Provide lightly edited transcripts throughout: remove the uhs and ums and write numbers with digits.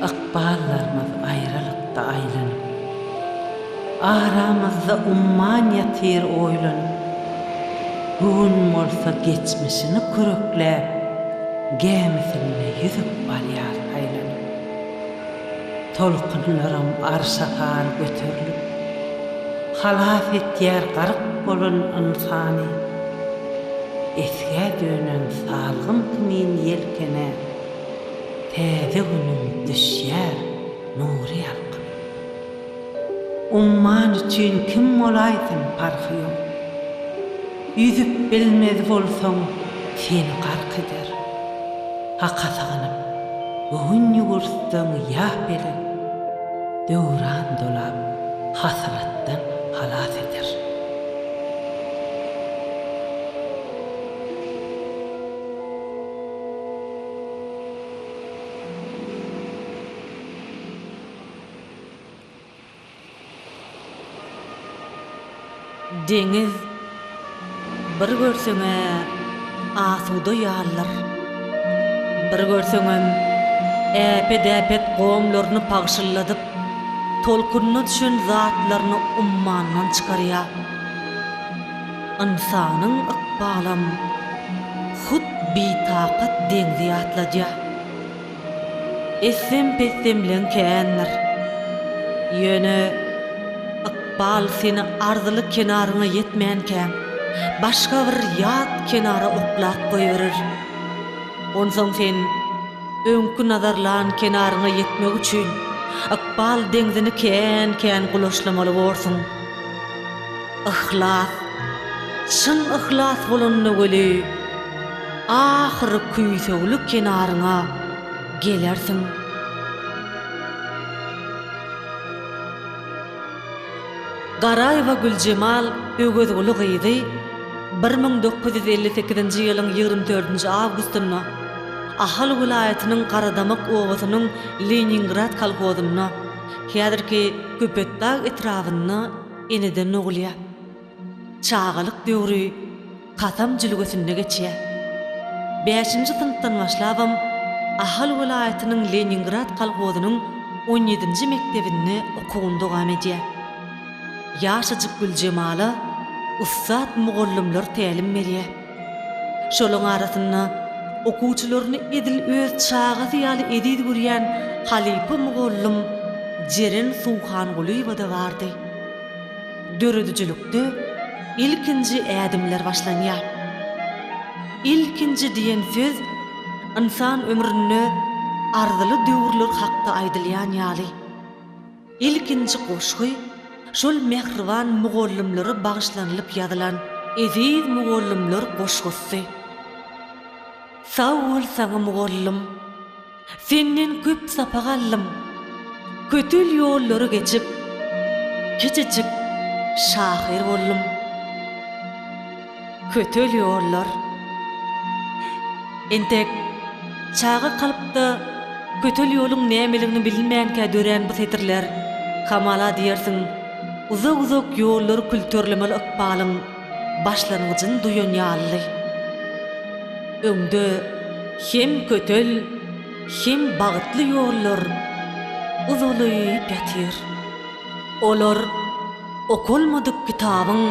Ykballarymyz aýralykda aýlanyp. Aramyzda umman ýatyr oýlanyp. Göwün bolsa geçmişini kürekläp, Gämisinde ýüzüp barýar aýlanyp. Tolkunlaram arşa sary göterilip, Halas etýär gark bolan ynsany. Esgä dönen salgym kimin ýelkene, Täze günüň düşýär nury ýalkymy. Umman üçin kim bolaýsyn parhy ýok. Ýüzüp bilmez bolsaň seni gark eder. Haka sygynyp, göwün ýüwürtseň ýa pelek, Döwran dolap hasratdan halas eder. Deňiz, bir görseň-ä asuda ýalydyr. Bir görseňem, äpet-äpet gomlaryny pagşylladyp, tolkunyna düşen zatlaryny ummandan çykarýar. Ynsanyň ykbalam hut bitakat deňzi ýatladýar. Etsem-petsemleň kändir. Ýöne ykbal seni arzyly kenaryňa ýetmänkäň, başga bir ýat kenara oklap goýberer. Onsoň sen öňki nazarlan kenaryňa ýetmek üçin ykbal deňzini kän-kän gulaçlamaly borsuň. Yhlas, çyn yhlas bolanda weli, ahyry küýsegli kenaryňa gelersiň. Garaýewa Güljemal Öwezguly gyzy 1958-nji ýylyň 24-nji awgustynda Ahal welaýatynyň Garadamak obasynyň Leningrad kolhozynda, häzirki Köpetdag etrabynda eneden dogulýar. Çagalyk döwri Kasam jülgesinde geçýär. Bäşinji synpdan başlabam Ahal welaýatynyň Leningrad kolhozynyň on ýedinji mekdebinde okuwyny dowam edýär. Ýaşajyk Güljemala ussat mugallymlar tälim berýär. Şolaň arasynda okuwçylaryny edil öz çagasy ýaly eziz görýän halypa mugallym Jeren Suwhangulyýewa-da bardy. Döredijilikde ilkinji ädimler başlanýar. Ilkinji diýen söz ynsan ömründe arzyly döwürler hakda aýdylýan ýaly. Ilkinji goşgy şol mähriban mugallymlara bagyşlanylyp ýazylan Eziz mugallymlar goşgusy. Sag bol saňa mugallym. Senden köp sapak aldym. Kötel ýollary geçip, kiçijik şahyr boldum. Kötel ýollar. Entek çaga kalpda kötel ýoluň nämeligini bilinmänkä dörän bu setirler, hamala diýersiň, uzak-uzak ýollary külterlemeli ykbalyň başlangyjyny duýan ýalydy. Öňde hem kötel, hem bagtly ýollar uzalyp ýatyr. Olar okalmadyk kitabyň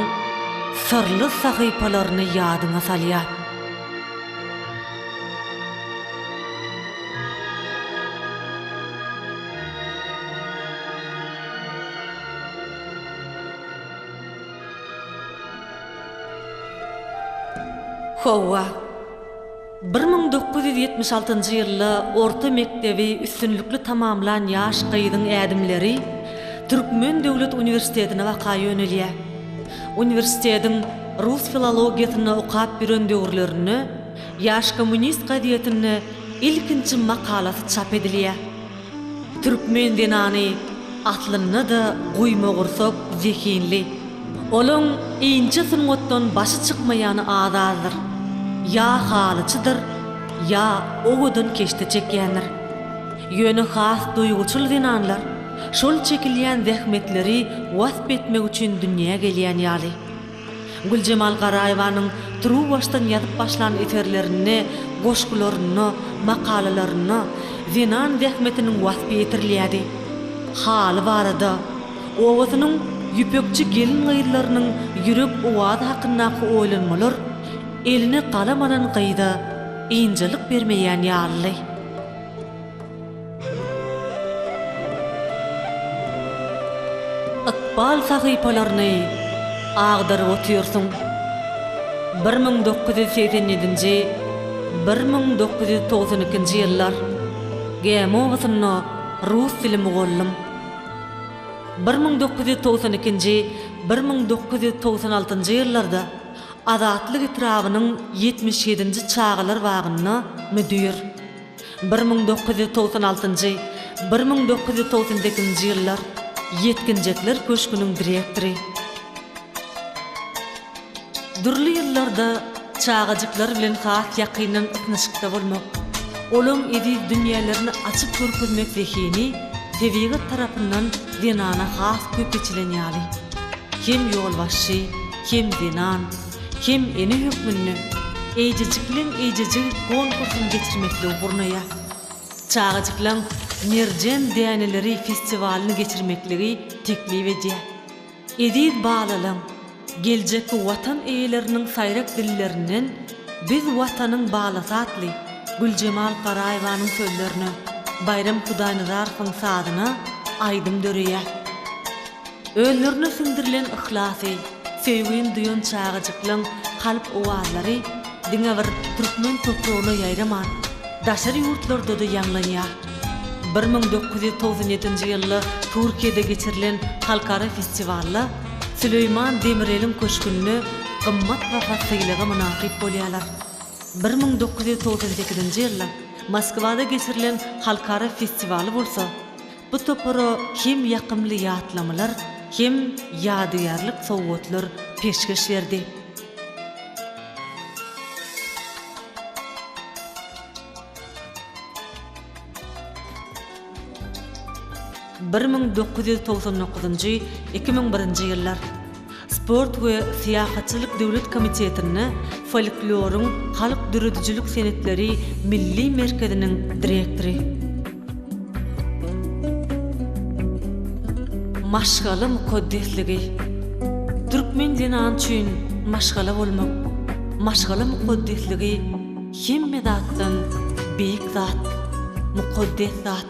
syrly sahypalaryny ýadyňa salýar. Hawa, 1976-njy ýylda orta mekdebi üstünlikli tamamlan ýaş gyzyň ädimleri Türkmen döwlet uniwersitetine baka ýönelýär. Uniwersitetiň rus filologiýasynda okap ýören döwürlerinde Ýaş kommunist gazetinde ilkinji makalasy çap edilýär. Türkmen zenany aslynda-da guýmagursak zehinli. Olaň inçe sungatdan başy çykmaýany az-azdyr. Ýa halyçydyr, ýa owadan keşde çekýändir. Ýöne has duýguçyl zenanlar şol çekilýän zähmetleri wasp etmek üçin dünýä gelýän ýaly. Güljemal Garaýewanyň turuwbaşdan ýazyp başlan eserlerinde, goşgularynda, makalalarynda. zenan zähmetiniň waspy ýetirilýärdi. Haly barada, obasynyň ýüpekçi gelin-gyzlarynyň ýürek owazy hakyndaky oýlanmalar eline galam alan gyza ynjalyk bermeýän ýalydy. Ykbal sahypalaryny agdaryp otyrsyň. 1987-nji, 1992-nji ýyllar. Gämi obasynda rus dili mugallym. 1992-nji, 1996-njy ýyllarda Azatlyk etrabynyň 77-nji çagalar bagynda müdir. 1996-njy, 1998-nji ýyllar Ýetginjekler köşgüniň direktory. Dürli ýyllarda çagajyklar bilen has ýakyndan ysnyşykda bolmak, olaň eziz dünýälerini açyp görkezmek zehini tebigat tarapyndan zenana has köp eçilen ýaly. Hem ýolbaşçy, hem zenan, hem ene hökmünde Eýjejikleň eýjejigi konkursyny geçirmekligi gurnaýar. Çagajyklaň Merjen däneleri festiwalyny geçirmekligi teklip edýär. Eziz balalaň, geljekki Watan eýeleriniň saýrak dillerinden Biz Watanyň balasy atly Güljemal Garaýewanyň sözlerine, Baýram Hudaýnazarowyň sazyna aýdym döreýär. Özlerine siňdirilen yhlasy, söýgini duýan çagajyklaň kalp owazlary diňe bir türkmen topragyna ýaýraman, daşary ýurtlarda-da ýaňlanýar. 1997-nji ýylda Türkiýede geçirilen halkara festiwalda Süleýman Demireliň köşgünde gymmatbaha sylaga mynasyp bolýarlar. 1998-nji ýylda Moskwada geçirilen halkara festiwaly bolsa Bu topara hem ýakymly ýatlamalar, hem ýadygärlik sowgatlar peşgeş berdi. 1999-njy, 2001-nji ýyllar. Sport we syýahatçylyk döwlet komitetinde Folkloryň halk döredijilik senetleri milli merkeziniň direktory. Maşgala mukaddesligi. Türkmen zenany üçin maşgala bolmak, maşgala mukaddesligi hemme zatdan beýik zat, mukaddes zat.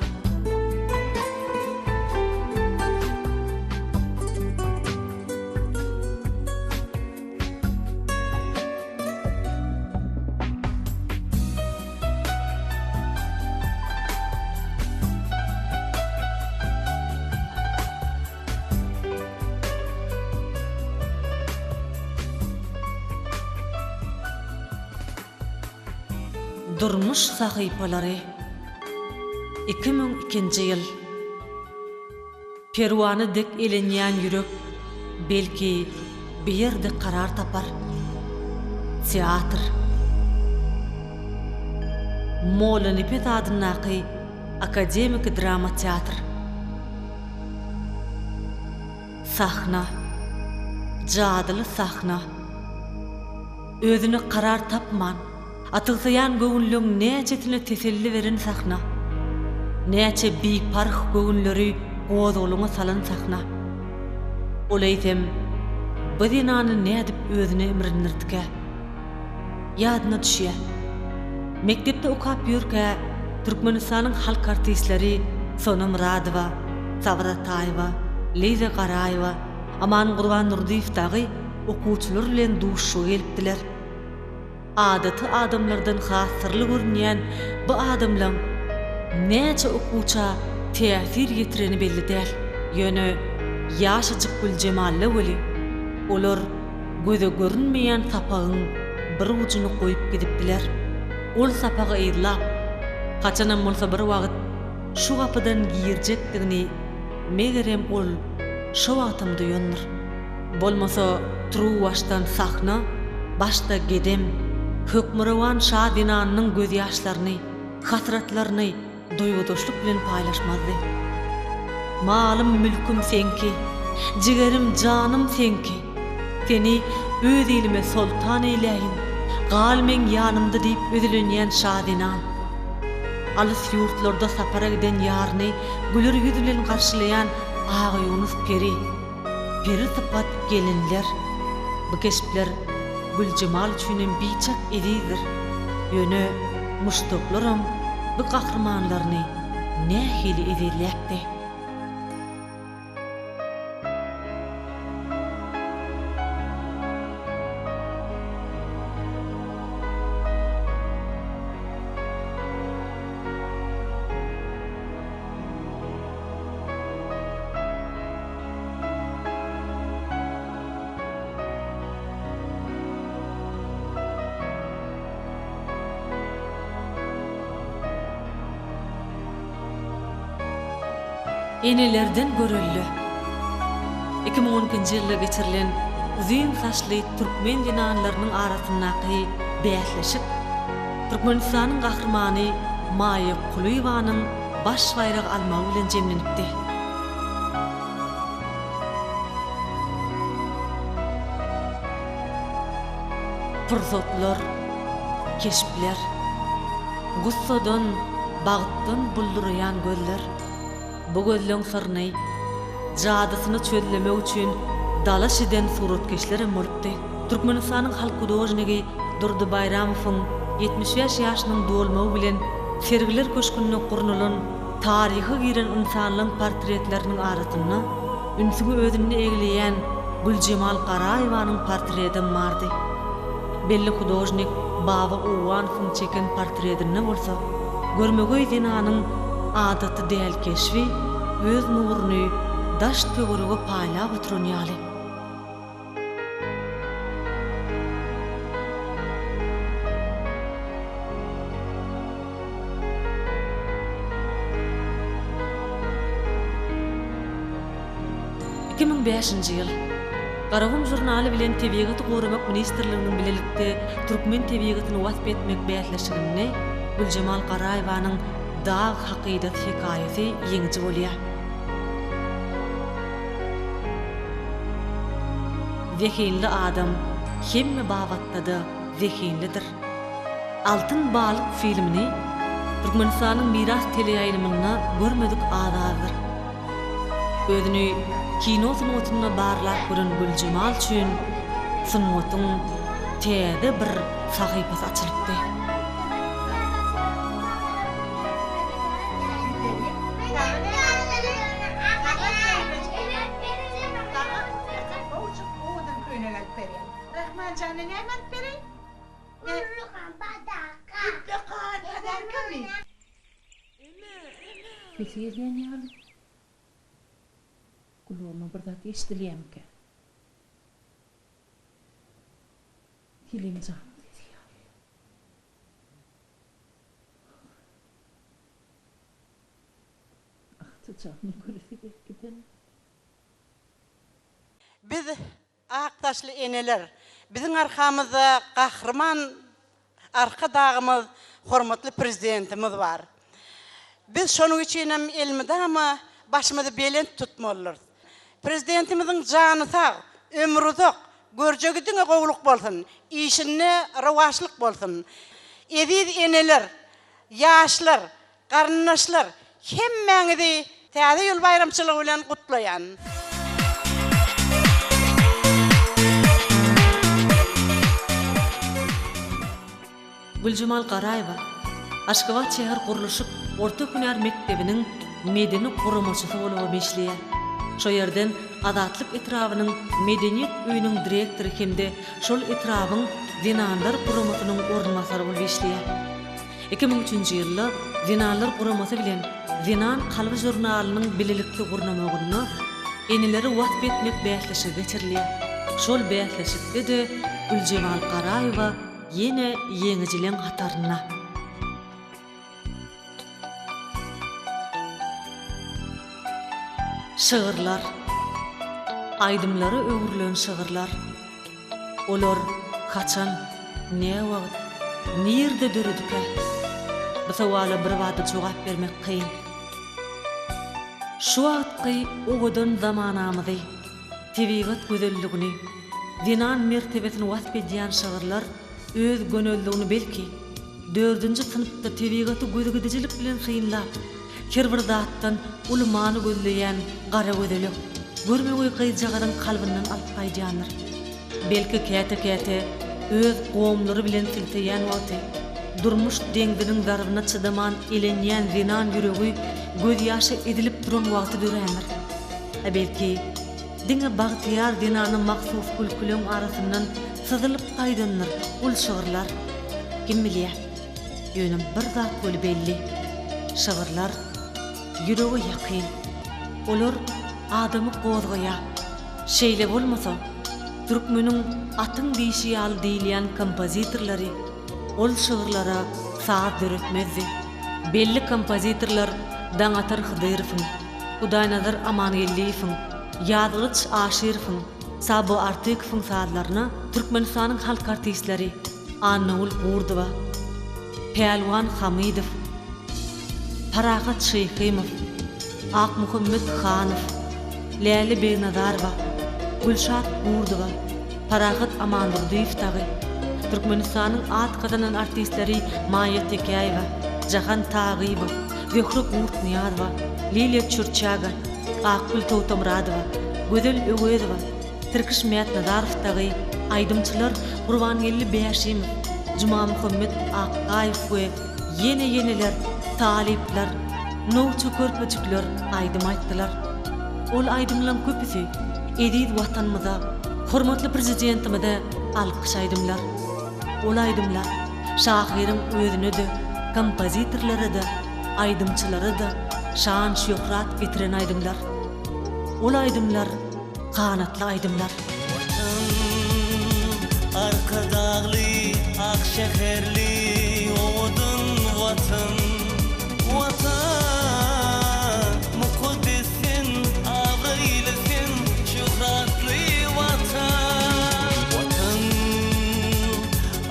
Durmuş sahypalary 2002-nji ýyl Perwana dek elenýän ýürek belki bi ýerde karar tapar. Teatr. Mollanepes adyndaky akademiki drama teatr. Sahna. Jadyly sahna. Özüne karar tapman, atygsaýan göwünleň näçesine teselli beren sahna. Näçe biparh göwünleri gozgalaňa salan sahna. Ol eýsem, bu zenany nädip özüne imrindirdikä? Ýadyna düşýär. Mekdepde okap ýörkä, Türkmenistanyň halk artistleri Sona Myradowa, Sabyr Ataýewa, Liza Garaýewa, Aman Gurbandurdyýew dagy okuwçylar bilen duşuşyga gelipdiler. Adaty adamlardan has syrly görünýän bu adamlaň näçe okuwça täsir ýetireni belli däl. Ýöne ýaşajyk Güljemalla weli, olar göze görünmeýän sapagyň bir ujuny goýup gidipdiler. Ol sapagy yzlap, haçanam bolsa bir wagt şu gapydan girjekdigini megerem ol şo wagtam duýandyr. Bolmasa turuwbaşdan sahna, başda gedem, hökmürowan şa zenanynyň gözýaşlaryny, hasratlaryny duýgudaşlyk bilen paýlaşmazdy. Malym-mülküm seňki, jigerim, janym seňki, seni öz ilime soltan eýläýin, gal meň ýanymda diýip özelenýän şa zenan. Alys ýurtlarda sapara giden ýaryny güler ýüz bilen garşylaýan Agaýunus peri, peri sypat gelinler. Bu keşpler Güljemal üçinem biçak ezizdir. Ýöne muşdaklaram bu gahrymanlaryny nähili ezizläpdi. Enelerden görelde. 2012-nji ýylda geçirilen uzyn saçly türkmen zenanlarynyň arasyndaky bäsleşik Türkmenistanyň Gahrymany Maýa Kulyýewanyň baş baýragy almagy bilen jemlenipdi. Pursatlar, keşpler, gussadan, bagtdan bulduraýan gözler. Bu gözleň syryny, jadysyny çözlemek üçin dalaş eden suratkeşlerem bolupdy. Türkmenistanyň halk hudožnigi Durdy Baýramowyň 75 ýaşynyň dolmagy bilen Sergiler köşgünde gurnalan taryha giren ynsanlaň portretleriniň arasynda ünsüňi özünde egleýän Güljemal Garaýewanyň portredem bardy. Belli hudožnik Baba Owganowyň çeken portredinde bolsa, görmegeý zenanyň adaty däl keşbi öz nuruny daş-töwerege paýlap oturan ýaly. 2005-nji ýyl. Garagum žurnaly bilen Tebigaty goramak ministrliginiň bilelikde türkmen tebigatyny wasp etmek bäsleşiginde Güljemal Garaýewanyň Dag hakydasy hekaýasy ýeňiji bolýar. Zehinli adam hemme babatda-da zehinlidir. Altyn balyk filmini Türkmenistanyň Miras teleýaýlymynda görmedik az-azdyr. Özüni kino sungatynda barlap gören Güljemal üçin sungatyň täze bir sahypasy açylypdy. Sesi gelýän ýaly. Gulagyma bir zat eşidilýämikä? Selim janyň sesi ýaly. Agtyjagyny göresi gelip giden. Biz ak saçly eneler, biziň arkamyzda Gahryman Arkadagymyz, hormatly Prezidentimiz bar. Biz şonuň üçin hem elmydama başymyzy belent tutmalydyrys. Prezidentimiziň jany sag, ömri uzak, görjegi diňe gowulyk bolsun, işinde rowaçlyk bolsun. Eziz eneler, ýaşlar, Garyndaşlar, hemmäňizi Täze ýyl baýramçylygy bilen gutlaýan. Güljemal Garaýewa, Aşgabat şäher gurluşyk orta hünär mekdebiniň medeni guramaçysy bolubam işleýär. Şo ýerden Azatlyk etrabynyň medeniýet öýüniň direktory hem-de şol etrabyň Zenanlar guramasynyň orunbasary bolup işleýär. 2003-nji ýylda Zenanlar guramasy bilen Zenan kalby žurnalynyň bilelikde gurnamagynda eneleri wasp etmek bäsleşigi geçirilýär. Şol bäsleşikde-de Güljemal Garaýewa ýene ýeňijileň hatarynda. Şygyrlar. Aýdymlara öwrülen şygyrlar. Olar haçan, näwagt, nirde döredikä? Bu sowala birbada jogap bermek kyn. Şu wagtky owadan zamanamyzy, tebigat gözelligini, zenan mertebesini wasp edýän şygyrlar öz gönezligini belki. Dördünji synpda tebigaty gözügidijilik bilen synlap, her bir zatdan uly many gözleýän garagözelek, görmegeý gyzjagazyň kalbyndan alyp gaýdýandyr. Belki käte-käte öz gomlary bilen silteýän wagty, durmuş deňziniň zarbyna çydaman elenýän zenan ýüregi gözýaşa ezilip duran wagty dörändir. A belki, diňe bagtyýar zenana mahsus gülküleň arasyndan syzylyp gaýdandyr ol şygyrlar. Kim bilýär? Ýöne bir zat weli belli, şygyrlar ýürege ýakyn. Olar adamy gozgaýar. Şeýle bolmasa, türkmeniň atyň dişi ýaly diýilýän kompozitorlary ol şygyrlara saz döretmezdi. Belli kompozitorlar Daňatar Hydyrowyň, Hudaýnazar Amangeldiýewiň, Ýazgylyç Aşyrowyň, Sabo Artykowyň sazlaryna Türkmenistanyň halk artistleri Annagül Gurdowa, Pälwan Hamydow, Parahat Şyhymow, Akmuhammet Hanow, Läle Begnazarowa, Gülşat Gurdowa, Parahat Amandurdyýew dagy, Türkmenistanyň at gazanan artistleri Maýa Tekäýewa, Jahan Tagyýewa, Zöhre Gurtnyýazowa, Liliýa Çürçaga, Akgül Togtamyradowa, Gözel Öwezowa, Tirkiş Mätnazarow dagy, aýdymçylar Gurbangeldi Bäşimow, Jumamuhammet Akgaýew we ýene-ýeneler, talyplar, nowça körpejikler aýdym aýtdylar. Ol aýdymlaň köpüsi eziz Watanymyza, hormatly Prezidentimize alkyş aýdymlar. Ol aýdymlar şahyryň özüne-de, kompozitorlara-da, aýdymçylara-da şan-şöhrat getiren aýdymlar. Ol aýdymlar ganatly aýdymlar. Watan, Arkadagly, ak şäherli, owadan Watan. Watan, mukaddes sen, abraýly sen, şöhratly Watan. Watan,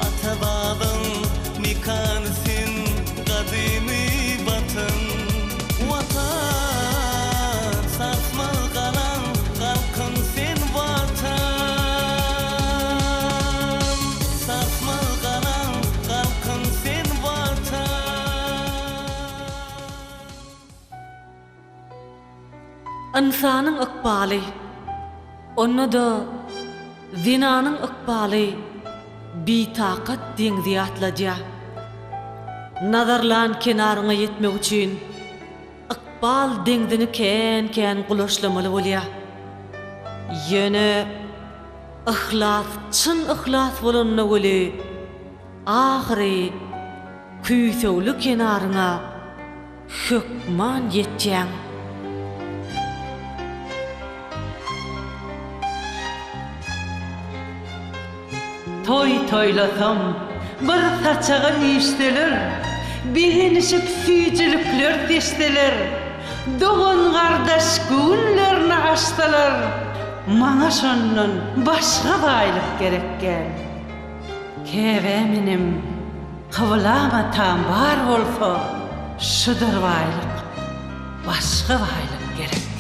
ata-babaň mekany sen, gadymy Watan. Watan, sarsmaz galaň, galkan sen Watan. Sarsmaz galaň, galkan sen Watan. Ynsanyň ykbaly, onda-da zenanyň ykbaly bitakat deňzi ýatladýar. Nazarlan kenaryňa ýetmek üçin ykbal deňzini kän-kän gulaçlamaly bolýar. Ýöne yhlas çyn yhlas bolanda weli, ahyry küýsegli kenaryňa Hökman ýetýäň. Toý toýlasam, bir saçaga üýşseler, Begenişip süýjülikler seçseler, Dogan-gardaş göwünlerini açsalar, Maňa şondan başga baýlyk gerek däl. Käbäm enem. Kyblam atam bar bolsa, şudur baýlyk, başga baýlyk gerek.